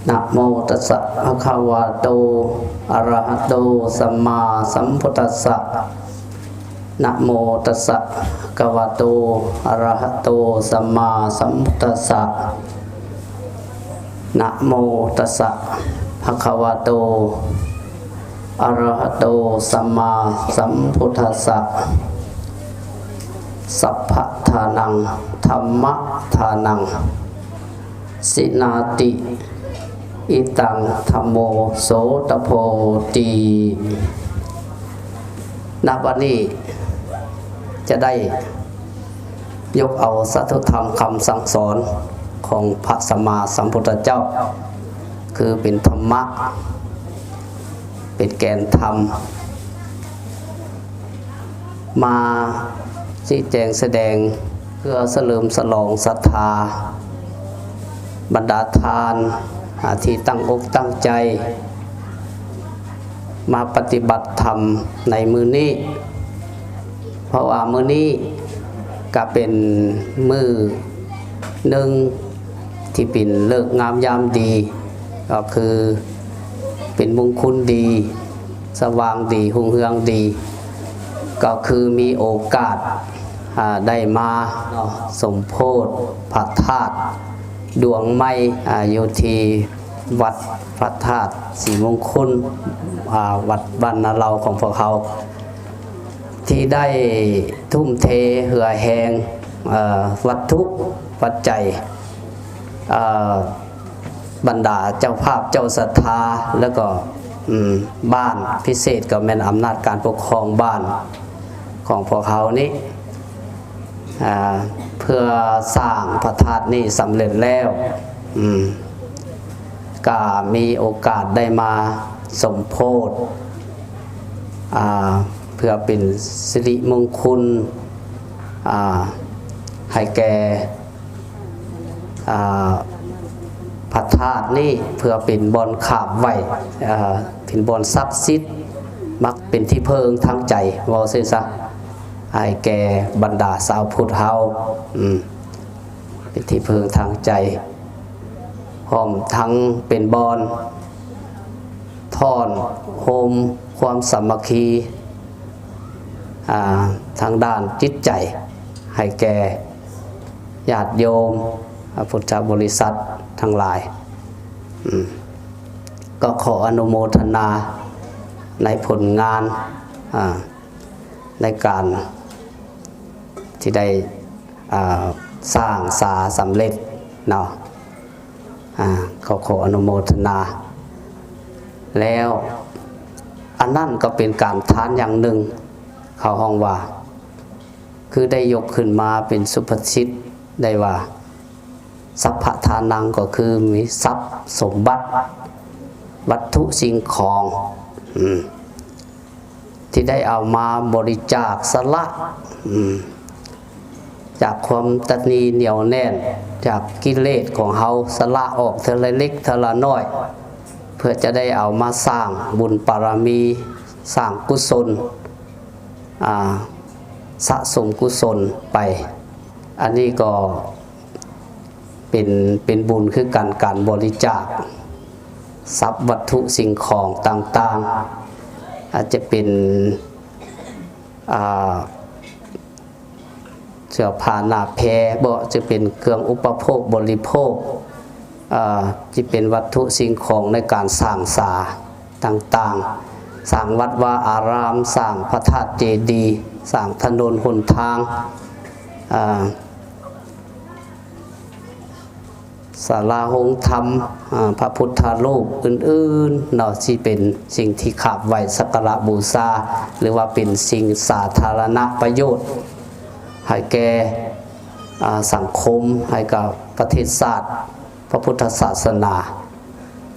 ນະໂມຕັດສະ ພະຄະວະໂຕ ອະຣະຫະໂຕ ສຳມາສຳພຸດທັດສະ ນະໂມຕັດສະ ພະຄະວະໂຕ ອະຣະຫະໂຕ ສຳມາສຳພຸດທັດສະ ນະໂມຕັດສະ ພະຄະວະໂຕ ອະຣະຫະໂຕ ສຳມາສຳພຸດທັດສະ ສັບພະທານັງ ທຳມະທານັງ ສິນາຕິ ອິຕັງ ທຳໂມ ໂສຕະໂພຕິ. ນະບັດນີ້ຈະໄດ້ຍົກເອົາສັດທຸທຳຄຳສັ່ງສອນຂອງພະສຳມາສຳພຸດທະເຈົ້າ ຄືເປັນທຳມະ ເປັນແກ່ນທຳ ມາຊີ້ແຈງສະແດງ ເພື່ອສະເຫຼີມສະຫຼອງສັດທາບັນດາທ່ານ ອາ ທີ່ຕັ້ງອົກຕັ້ງໃຈມາປະຕິບັດທຳໃນມື້ນີ້ ເພາະວ່າມື້ນີ້ກະເປັນມື້ໜຶ່ງ ທີ່ເປັນເລີກງາມຍາມດີ ກໍຄືເປັນມຸງຄຸນດີ ສະຫວ່າງດີ ຮຸ່ງເຮືອງດີ ກໍຄືມີໂອກາດ ອາ ໄດ້ມາເນາະ ສົມໂພດພະທາດດວງໃໝ່ ອາ ຢູ່ທີ່ວັດພະທາດສີມຸງຄຸນ ອາ ວັດບ້ານນາເລົາຂອງພວກເຮົາ ທີ່ໄດ້ທຸ່ມເທເຫື່ອແຮງ ເອີ ວັດຖຸປັດໄຈ ເອີ ບັນດາເຈົ້າພາບເຈົ້າສັດທາ ແລ້ວກໍ ອືມ ບ້ານ ພິເສດກໍແມ່ນອຳນາດການປົກຄອງບ້ານຂອງພວກເຮົານີ້ ອາ ເພື່ອສ້າງພະທາດນີ້ສຳເລັດແລ້ວ ອືມ ກະມີໂອກາດໄດ້ມາສົມໂພດ ອາ ເພື່ອເປັນສິລິມົງຄຸນ ອາ ໃຫ້ແກ່ ອາ ພະທາດນີ້ ເພື່ອເປັນບ່ອນຂາບໄຫວ້ ອາ ເປັນບ່ອນສັກສິດ ມັກເປັນທີ່ເພິ່ງທາງໃຈ ເວົ້າຊື່ຊະ ໃຫ້ແກ່ບັນດາຊາວພຸດເຮົາ ອືມ ເປັນທີ່ເພິ່ງທາງໃຈ ພ້ອມທັງເປັນບ່ອນທ້ອນໂຮມຄວາມສາມັກຄີ ອາ ທາງດ້ານຈິດໃຈ ໃຫ້ແກ່ຍາດໂຍມ ອາ ພຸດທະບໍລິສັດທັງຫຼາຍ ອືມ ກໍຂໍອະນຸໂມທະນາໃນຜົນງານ ອາ ໃນການທີ່ໄດ້ ອາ ສ້າງສາສຳເລັດເນາະ ອາ ກໍຂໍອະນຸໂມທະນາ ແລ້ວອັນນັ້ນກໍເປັນການທານຢ່າງໜຶ່ງ ເຂົາຮ້ອງວ່າ ຄືໄດ້ຍົກຂຶ້ນມາເປັນສຸພາສິດໄດ້ວ່າ ສັບພະທານັງ ກໍຄືມີຊັບສົມບັດ ວັດຖຸສິ່ງຂອງ ອືມ ທີ່ໄດ້ເອົາມາບໍລິຈາກສະຫຼະ ອືມ ຈາກຄວາມຕະໜີໜຽວແໜ້ນ ຈາກກິເລດຂອງເຮົາ ສະຫຼະອອກເທື່ອລະເລັກເທື່ອລະໜ້ອຍ ເພື່ອຈະໄດ້ເອົາມາສ້າງບຸນບາລະມີ ສ້າງກຸສົນ ອາ ສະສົມກຸສົນໄປ ອັນນີ້ກໍ ເປັນ ເປັນບຸນຄືກັນ ການບໍລິຈາກຊັບວັດຖຸສິ່ງຂອງຕ່າງໆ ອາດຈະເປັນ ອາ ເສື້ອຜ້າໜ້າແພ ບໍ່ ຈະເປັນເຄື່ອງອຸປະໂພກບໍລິໂພກ ອາ ຈະເປັນວັດຖຸສິ່ງຂອງໃນການສ້າງສາຕ່າງໆ ສ້າງວັດວາອາຣາມ ສ້າງພະທາດເຈດີ ສ້າງຖະໜົນຫົນທາງ ອາ ສາລາໂຮງທຳ ອາ ພະພຸດທະຮູບອື່ນໆເນາະ ທີ່ເປັນສິ່ງທີ່ຂາບໄຫວ້ສັກກາລະບູຊາ ຫຼືວ່າເປັນສິ່ງສາທາລະນະປະໂຫຍດໃຫ້ແກ່ ອາ ສັງຄົມ ໃຫ້ກັບປະເທດຊາດ ພະພຸດທະສາສະໜາ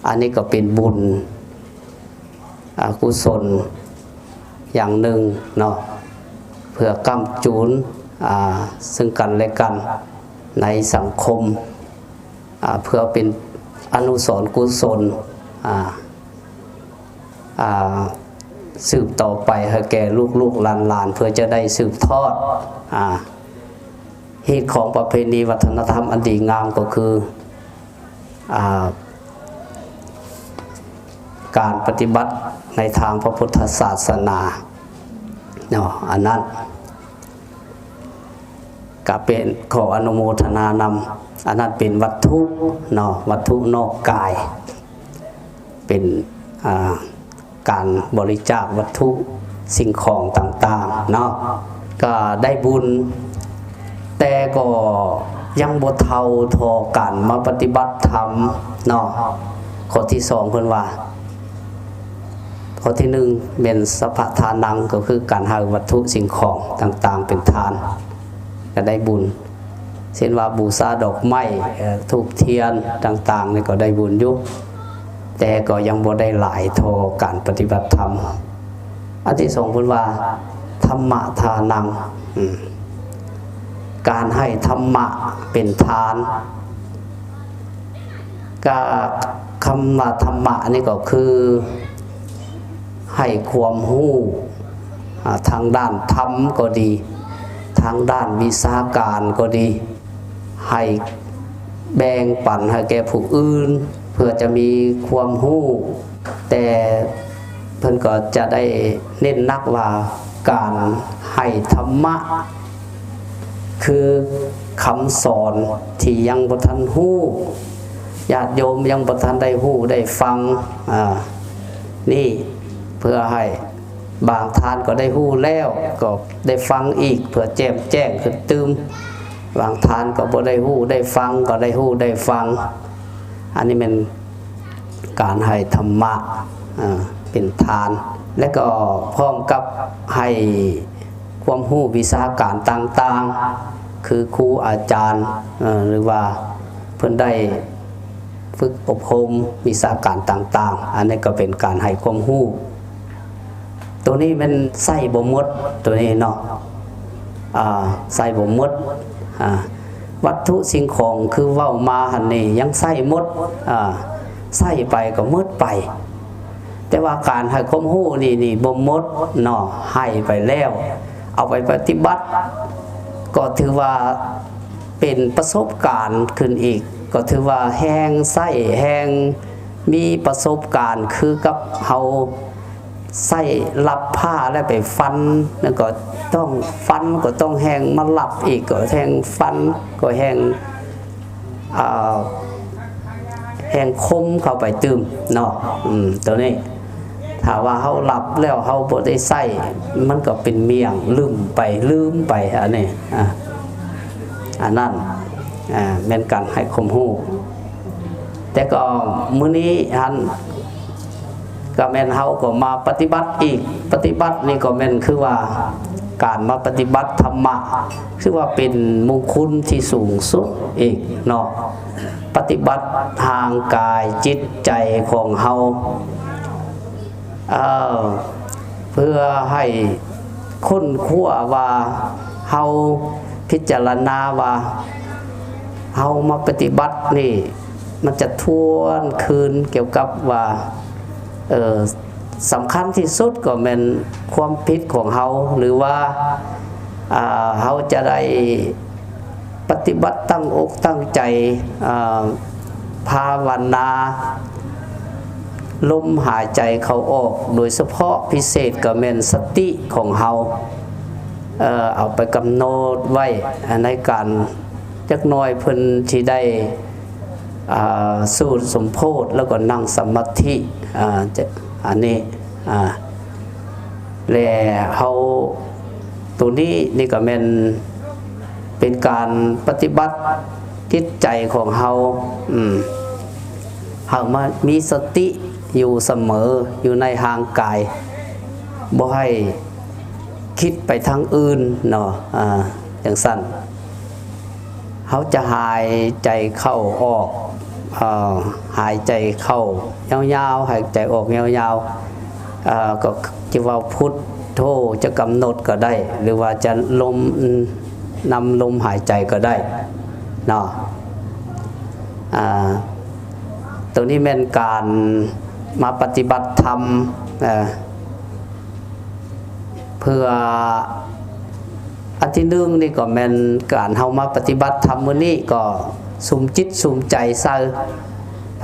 ອັນນີ້ກໍເປັນບຸນ ອາ ກຸສົນຢ່າງໜຶ່ງເນາະ ເພື່ອຄ້ຳຈູນ ອາ ເຊິ່ງກັນແລະກັນໃນສັງຄົມ ອາ ເພື່ອເປັນອະນຸສອນກຸສົນ ອາ ອາ ສືບຕໍ່ໄປໃຫ້ແກ່ລູກໆຫຼານໆ ເພື່ອຈະໄດ້ສືບທອດ ອາ ຮີດຄອງປະເພນີວັດທະນະທຳອັນດີງາມ ກໍຄື ອາ ການປະຕິບັດໃນທາງພະພຸດທະສາສະໜາເນາະ, ອັນນັ້ນກະເປັນຂໍອະນຸໂມທະນານຳ. ອັນນັ້ນເປັນວັດຖຸເນາະ, ວັດຖຸນອກກາຍ ເປັນ ອ່າ ການບໍລິຈາກວັດຖຸສິ່ງຂອງຕ່າງໆເນາະ ກໍໄດ້ບຸນ, ແຕ່ກໍຍັງບໍ່ເທົ່າທໍ່ການມາປະຕິບັດທຳເນາະ. ຂໍ້ທີສອງເພິ່ນວ່າ ຂໍ້ທີໜຶ່ງແມ່ນສັບພະທານັງ ກໍຄືການໃຫ້ວັດຖຸສິ່ງຂອງຕ່າງໆເປັນທານ ກໍໄດ້ບຸນ. ເຊັ່ນວ່າບູຊາດອກໄມ້ ເອີ ທູບທຽນຕ່າງໆນີ້ກໍໄດ້ບຸນຢູ່, ແຕ່ກໍຍັງບໍ່ໄດ້ຫຼາຍທໍ່ການປະຕິບັດທຳ. ອັນທີສອງເພິ່ນວ່າທຳມະທານັງ ອາ ການໃຫ້ທຳມະເປັນທານ. ກະຄຳວ່າທຳມະນີ້ກໍຄືໃຫ້ຄວາມຮູ້ ອາ ທາງດ້ານທຳກໍດີ, ທາງດ້ານວິຊາການກໍດີ, ໃຫ້ແບ່ງປັນໃຫ້ແກ່ຜູ້ອື່ນ ເພື່ອຈະມີຄວາມຮູ້, ແຕ່ເພິ່ນກໍຈະໄດ້ເນັ້ນໜັກວ່າການໃຫ້ທຳມະ ຄືຄຳສອນທີ່ຍັງບໍ່ທັນຮູ້, ຍາດໂຍມຍັງບໍ່ທັນໄດ້ຮູ້ໄດ້ຟັງ ອາ ນີ້ ເພື່ອໃຫ້ ບາງທ່ານກໍໄດ້ຮູ້ແລ້ວ ກໍໄດ້ຟັງອີກ ເພື່ອແຈ່ມແຈ້ງຂຶ້ນຕື່ມ, ບາງທ່ານກໍບໍ່ໄດ້ຮູ້ໄດ້ຟັງ ກໍໄດ້ຮູ້ໄດ້ຟັງ. ອັນນີ້ແມ່ນການໃຫ້ທຳມະ ເອີ ເປັນທານ ແລະກໍພ້ອມກັບໃຫ້ຄວາມຮູ້ວິຊາການຕ່າງໆ ຄືຄູອາຈານ ເອີ ຫຼືວ່າເພິ່ນໄດ້ຝຶກອົບຮົມວິຊາການຕ່າງໆ, ອັນນີ້ກໍເປັນການໃຫ້ຄວາມຮູ້. ໂຕນີ້ແມ່ນໃຊ້ບໍ່ໝົດ ໂຕນີ້ເນາະ ອາ ໃຊ້ບໍ່ໝົດ ອາ ວັດຖຸສິ່ງຂອງຄືເວົ້າມາຫັ້ນນີ້ຍັງໃຊ້ໝົດ ອາ ໃຊ້ໄປກໍໝົດໄປ, ແຕ່ວ່າການໃຫ້ຄວາມຮູ້ນີ້ ນີ້ບໍ່ໝົດເນາະ ໃຫ້ໄປແລ້ວ ເອົາໄປປະຕິບັດ ກໍຖືວ່າເປັນປະສົບການຂຶ້ນອີກ, ກໍຖືວ່າແຮ່ງໃຊ້ ແຮ່ງມີປະສົບການ ຄືກັບເຮົາ ໃຊ້ລັບຜ້າແລ້ວໄປຟັນ ແລ້ວກໍຕ້ອງຟັນ ກໍຕ້ອງແຮ່ງມາລັບອີກ ກໍແຮ່ງຟັນ ກໍແຮ່ງ ເອີ ແຮ່ງຄົມເຂົ້າໄປຕື່ມເນາະ. ອືມ ໂຕນີ້ ຖ້າວ່າເຮົາລັບແລ້ວເຮົາບໍ່ໄດ້ໃຊ້ ມັນກໍເປັນໝ້ຽງ ລືມໄປ ລືມໄປ ອັນນີ້ ອາ ອັນນັ້ນ ອາ ແມ່ນການໃຫ້ຄວາມຮູ້. ແຕ່ກໍມື້ນີ້ຫັ້ນ ກໍແມ່ນເຮົາກໍມາປະຕິບັດອີກ, ປະຕິບັດນີ້ກໍແມ່ນຄືວ່າການມາປະຕິບັດທຳມະ ຄືວ່າເປັນມຸງຄຸນທີ່ສູງສຸດອີກເນາະ, ປະຕິບັດຮ່າງກາຍຈິດໃຈຂອງເຮົາ ເອີ ເພື່ອໃຫ້ຄົ້ນຄວ້າວ່າເຮົາພິຈາລະນາວ່າເຮົາມາປະຕິບັດນີ້ ມັນຈະທວນຄືນກ່ຽວກັບວ່າ ເອີ ສຳຄັນທີ່ສຸດກໍແມ່ນຄວາມຜິດຂອງເຮົາ ຫຼືວ່າ ອ່າ ເຮົາຈະໄດ້ປະຕິບັດຕັ້ງອົກຕັ້ງໃຈ ອ່າ ພາວະນາລົມຫາຍໃຈເຂົ້າອອກ, ໂດຍສະເພາະພິເສດກໍແມ່ນສະຕິຂອງເຮົາ ເອີ ເອົາໄປກຳນົດໄວ້ໃນການ ຈັກໜ້ອຍເພິ່ນຊິໄດ້ ອ່າ ສູດສົມໂພດ ແລ້ວກໍນັ່ງສະມາທິ ອ່າ ຈະ ອັນນີ້ ອ່າ ແລະເຮົາ ໂຕນີ້ນີ້ກໍແມ່ນເປັນການປະຕິບັດຈິດໃຈຂອງເຮົາ ອືມ ເຮົາມາມີສະຕິຢູ່ສະເໝີ ຢູ່ໃນຮ່າງກາຍ ບໍ່ໃຫ້ຄິດໄປທາງອື່ນເນາະ ອ່າ ຈັ່ງຊັ້ນ. ເຮົາຈະຫາຍໃຈເຂົ້າອອກ ເອີ ຫາຍໃຈເຂົ້າຍາວໆ ຫາຍໃຈອອກຍາວໆ ເອີ ກໍຈະເວົ້າພຸດໂທ ຈະກຳນົດກໍໄດ້ ຫຼືວ່າຈະລົມ ນຳລົມຫາຍໃຈກໍໄດ້ເນາະ ອ່າ ໂຕນີ້ແມ່ນການມາປະຕິບັດທຳ ເອີ ເພື່ອ ອັນທີໜຶ່ງນີ້ກໍແມ່ນການເຮົາມາປະຕິບັດທຳມື້ນີ້ກໍສຸມຈິດສຸມໃຈໃສ່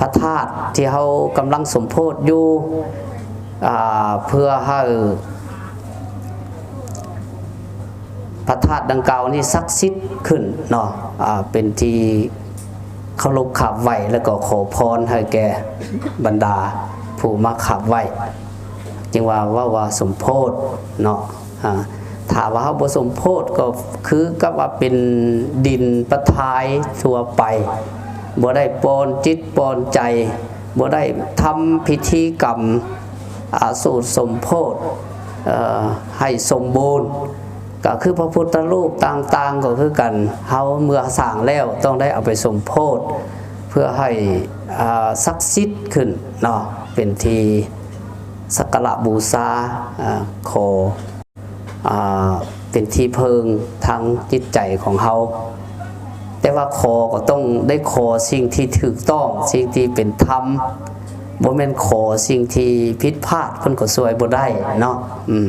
ພະທາດທີ່ເຮົາກຳລັງສົມໂພດຢູ່ ອາ ເພື່ອໃຫ້ພະທາດດັ່ງກ່າວນີ້ສັກສິດຂຶ້ນເນາະ ອາ ເປັນທີ່ເຄົາລົບຂາບໄຫວ້ ແລ້ວກໍຂໍພອນໃຫ້ແກ່ບັນດາຜູ້ມາຂາບໄຫວ້ ຈຶ່ງວ່າເວົ້າວ່າສົມໂພດເນາະ. ອາ ຖ້າວ່າເຮົາບໍ່ສົມໂພດ ກໍຄືກັບວ່າເປັນດິນປະທາຍທົ່ວໄປ ບໍ່ໄດ້ປ່ອນຈິດປ່ອນໃຈ ບໍ່ໄດ້ທຳພິທີກຳ ອາ ສູດສົມໂພດ ເອີ ໃຫ້ສົມບູນ. ກໍຄືພະພຸດທະຮູບຕ່າງໆ ກໍຄືກັນ ເຮົາເມື່ອສ້າງແລ້ວຕ້ອງໄດ້ເອົາໄປສົມໂພດ ເພື່ອໃຫ້ ອາ ສັກສິດຂຶ້ນເນາະ ເປັນທີ່ສັກກາລະບູຊາ ອາ ຂໍ ອາ ເປັນທີ່ເພິ່ງທາງຈິດໃຈຂອງເຮົາ. ແຕ່ວ່າຂໍກໍຕ້ອງໄດ້ຂໍສິ່ງທີ່ຖືກຕ້ອງ ສິ່ງທີ່ເປັນທຳ ບໍ່ແມ່ນຂໍສິ່ງທີ່ຜິດພາດ ເພິ່ນກໍຊ່ວຍບໍ່ໄດ້ເນາະ ອືມ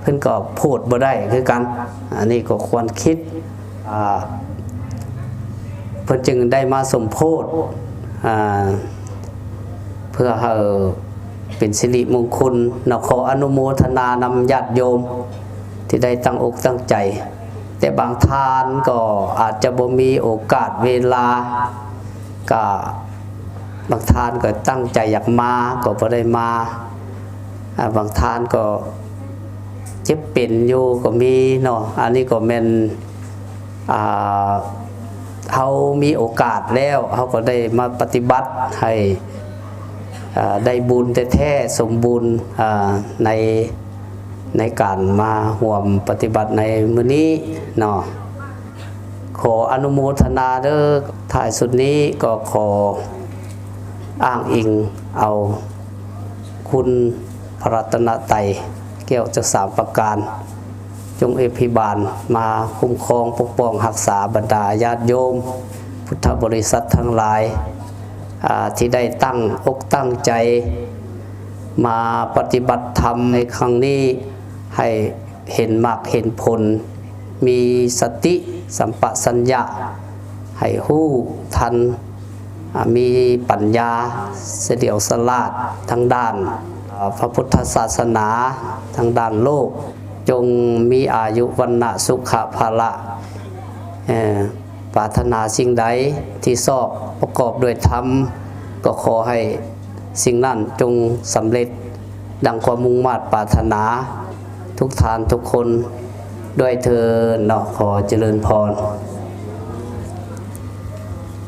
ເພິ່ນກໍໂພດບໍ່ໄດ້ຄືກັນ. ອັນນີ້ກໍຄວນຄິດ ອາ ເພິ່ນຈຶ່ງໄດ້ມາສົມໂພດ ອາ ເພື່ອໃຫ້ເປັນສິລິມົງຄຸນເນາະ. ຂໍອະນຸໂມທະນານຳຍາດໂຍມທີ່ໄດ້ຕັ້ງອົກຕັ້ງໃຈ ແຕ່ບາງທ່ານກໍອາດຈະບໍ່ມີໂອກາດເວລາ ກະບາງທ່ານກໍຕັ້ງໃຈຢາກມາກໍບໍ່ໄດ້ມາ ອາ ບາງທ່ານກໍເຈັບເປັນຢູ່ກໍມີເນາະ. ອັນນີ້ກໍແມ່ນ ອາ ເຮົາມີໂອກາດແລ້ວ ເຮົາກໍໄດ້ມາປະຕິບັດໃຫ້ ອາ ໄດ້ບຸນແທ້ໆ ສົມບູນ ອາ ໃນ ໃນການມາຮ່ວມປະຕິບັດໃນມື້ນີ້ເນາະ. ຂໍອະນຸໂມທະນາເດີ້. ທ້າຍສຸດນີ້ກໍຂໍອ້າງອີງເອົາຄຸນພະລັດຕະນະໄຕ ແກ້ວຈັກສາມປະການ ຈົ່ງອະພິບານມາຄຸ້ມຄອງປົກປ້ອງຮັກສາບັນດາຍາດໂຍມພຸດທະບໍລິສັດທັງຫຼາຍ ອາ ທີ່ໄດ້ຕັ້ງອົກຕັ້ງໃຈມາປະຕິບັດທຳໃນຄັ້ງນີ້ ໃຫ້ເຫັນມັກເຫັນຜົນ ມີສະຕິສຳປະສັນຍະ ໃຫ້ຮູ້ທັນ ອາ ມີປັນຍາສະຫຼຽວສະຫຼາດທາງດ້ານ ອາ ພະພຸດທະສາສະໜາ ທາງດ້ານໂລກ ຈົ່ງມີອາຍຸວັນນະສຸຂະພະລະ ເອີ ປາດຖະໜາສິ່ງໃດທີ່ຊອບປະກອບດ້ວຍທຳ ກໍຂໍໃຫ້ສິ່ງນັ້ນຈົ່ງສຳເລັດ ດັ່ງຄວາມມຸ່ງມາດປາດຖະໜາທຸກທ່ານທຸກຄົນດ້ວຍເທີ້ນເນາະ. ຂໍຈະເລີນພອນ.